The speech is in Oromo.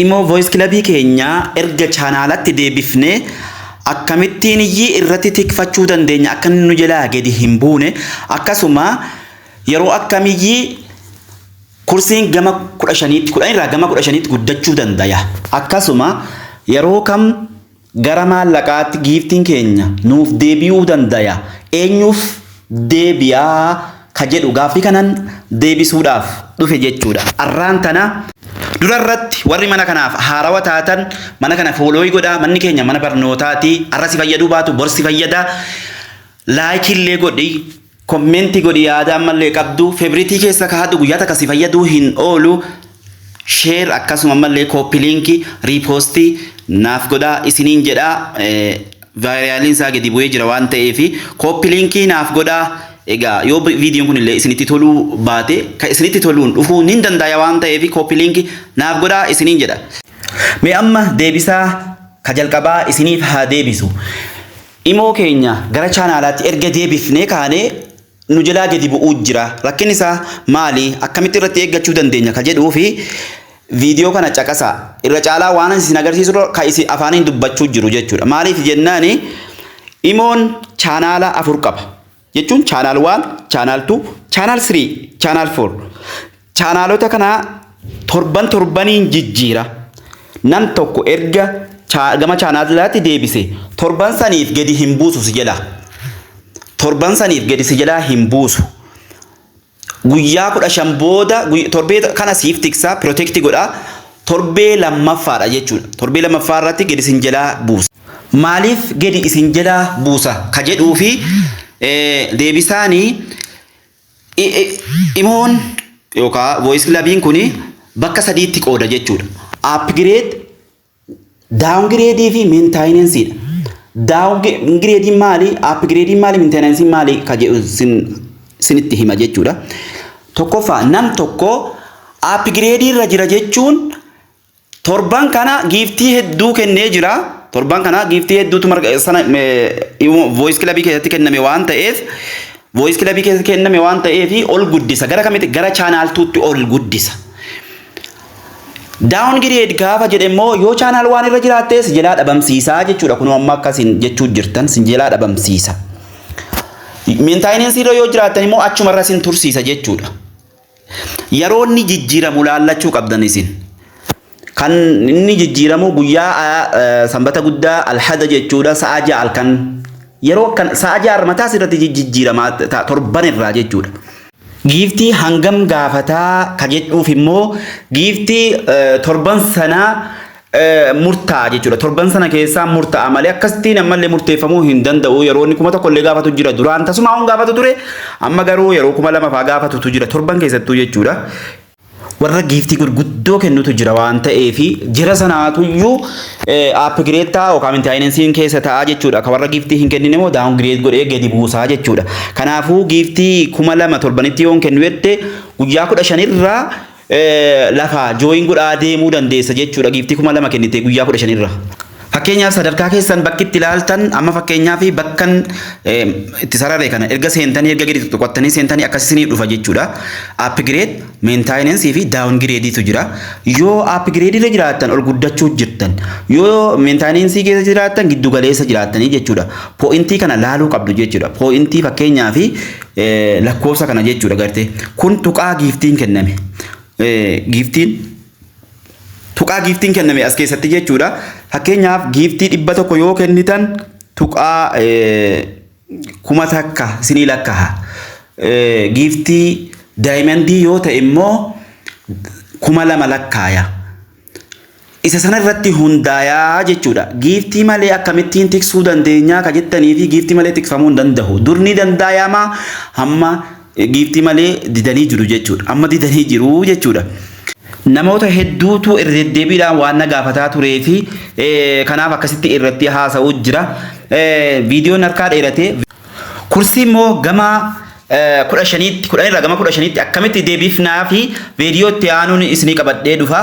Imo Voice Club keenya erga chaanaalatti deebifnee akkamittiin iyyii irratti tikfachuu dandeenya, akka inni nu jalaa gadi hin buune, akkasuma yeroo akkamiyyii kursiin gama 15tti, 10 irraa gama 15tti guddachuu danda'a, akkasuma yeroo kam gara maallaqaatti giiftiin keenya nuuf deebi'uu danda'a, eenyuuf deebi'aa ka jedhu gaaffii kanan deebisuudhaaf dhufe jechuudha. Arraan tana dura irratti warri mana kanaaf haarawa taatan mana kana follow godhaa. Manni keenya mana barnootaati. Arra si fayyaduu baatu bor si fayyada. Like illee godhi, comment godhi, yaada ammallee qabdu favorite keessa kaa'adhu, guyyaa takka si fayyaduu hin oolu. Share, akkasuma ammallee copy link, repost naaf godhaa isiniin jedhaa. Viraliin isaa gadi bu'ee jira waan ta'eef copy link naaf godhaa. Egaa yoo viidiyoon kun illee isinitti toluu baate, kan isinitti toluun dhufuu ni danda'a waan ta'eef copy link naaf godhaa isiniin jedha. Mee amma deebisaa ka jalqabaa isiniif haa deebisu. Imoo keenya gara chaanaalaatti erga deebifnee kaanee nu jalaa gadi bu'uu jira. Rakkinni isaa maali? Akkamitti irratti eeggachuu dandeenya ka jedhuu fi viidiyoo kana caqasa. Irra caalaa waan isin agarsiisu ka isin afaaniin dubbachuu jiru jechuudha. Maaliif jennaani, imoon chaanaala afur qaba. Jechuun channel 1, channel 2, channel 3, channel 4. Chaanaalota kana torban torbaniin jijjiira. Nam tokko erga gama chaanaalaatti deebise torban saniif gadi hin buusu si jala. Torban saniif gadi si jalaa hin buusu. Guyyaa 15 booda torbee kana siif tiksaa, protect godhaa. Torbee lammaffaadha jechuudha. Torbee lammaffaa irratti gadi isin jalaa buusa. Maaliif gadi isin jalaa buusa ka jedhuu fi deebisaanii, imoon yookaan voice clubiin kun bakka sadiitti qooda jechuudha. Upgrade, downgrade fi maintenance dha. Downgrade maali? Upgrade maali? Maintenance maali? Ka jedhu sinitti hima jechuudha. Tokkoffaa, nam tokko upgrade irra jira jechuun torban kana giiftii hedduu kennee jira. Torban kana giiftii hedduutu sana voice clubii keessatti kenname waan ta'eef, voice clubii keessatti kenname waan ta'eef ol guddisa. Gara kamitti? Gara channel 2tti ol guddisa. Downgrade gaafa jedhe immoo yoo channel 1 irra jiraatte si jalaa dhabamsiisaa jechuudha. Kunoo amma akkasiin jechuu jirtan, si jalaa dhabamsiisa. Maintenance irra yoo jiraattan immoo achumarra sin tursiisa jechuudha. Yeroo inni jijjiiramu laallachuu qabdan isin. Kan inni jijjiiramu guyyaa Sanbata Guddaa, Alhada jechuudha, sa'a 6 halkan. Yeroo kan sa'a 6 mataa irratti jijjiiramaa torban irraa jechuudha. Giiftii hangam gaafataa ka jedhuuf immoo giiftii torban sanaa murtaa'a jechuudha. Torban sana keessaa murtaa'a malee akkasittiin ammallee murteeffamuu hin danda'u. Yeroo inni 1000 illee gaafatu jira. Duraan tasuma hun gaafatu ture. Amma garuu yeroo 2000 fa'aa gaafatutu jira. Torban keessattuu jechuudha. Warra giiftii gurguddoo kennutu jira waan ta'eef jira sanaatuyyuu upgrade ta'a yookaan maintenanceiin keessa ta'a jechuudha. Ka warra giiftii hin kennine immoo downgrade godhee gadi buusaa jechuudha. Kanaafuu giiftii 2000 torbanitti yoon kennu jette guyyaa 15rraa lafa join godhaa deemuu dandeessa jechuudha. Giiftii 2000 kennite guyyaa 15rra. Fakkeenyaaf, sadarkaa keessan bakki itti ilaaltan amma fakkeenyaaf bakkan itti sarare kana erga seentanii, erga gadi tuqattanii seentanii akkas isiniif dhufa jechuudha. Upgrade, maintenance fi downgradetu jira. Yoo upgrade irra jiraattan ol guddachuu jirtan, yoo maintenance keessa jiraattan giddu galeessa jiraattanii jechuudha. Pointii kana laaluu qabdu jechuudha. Pointii fakkeenyaaf lakkoofsa kana jechuudha gartee. Kun tuqaa giiftiin kenname. Giiftiin tuqaa giiftiin kenname as keessatti jechuudha. Fakkeenyaaf, giiftii 100 yoo kennitan tuqaa 1000 isinii lakka'a. Giiftii diamondii yoo ta'e immoo 2000 lakkaaya. Isa sana irratti hundaayaa jechuudha. Giiftii malee akkamittiin tiksuu dandeenyaa ka jettanii fi giiftii malee tikfamuu hin danda'u. Dur ni danda'ama, hamma giiftii malee didanii jiru jechuudha. Amma didanii jiru jechuudha. Namoota hedduutu irra deddeebiidhaan waan na gaafataa turee fi kanaaf akkasitti irratti haasa'uu jira. Viidiyoon harkaa dheerate. Kursii immoo gama 15tti, 10 irraa gama 15tti akkamitti deebifnaa fi viidiyoo itti aanuun isinii qabadhee dhufa.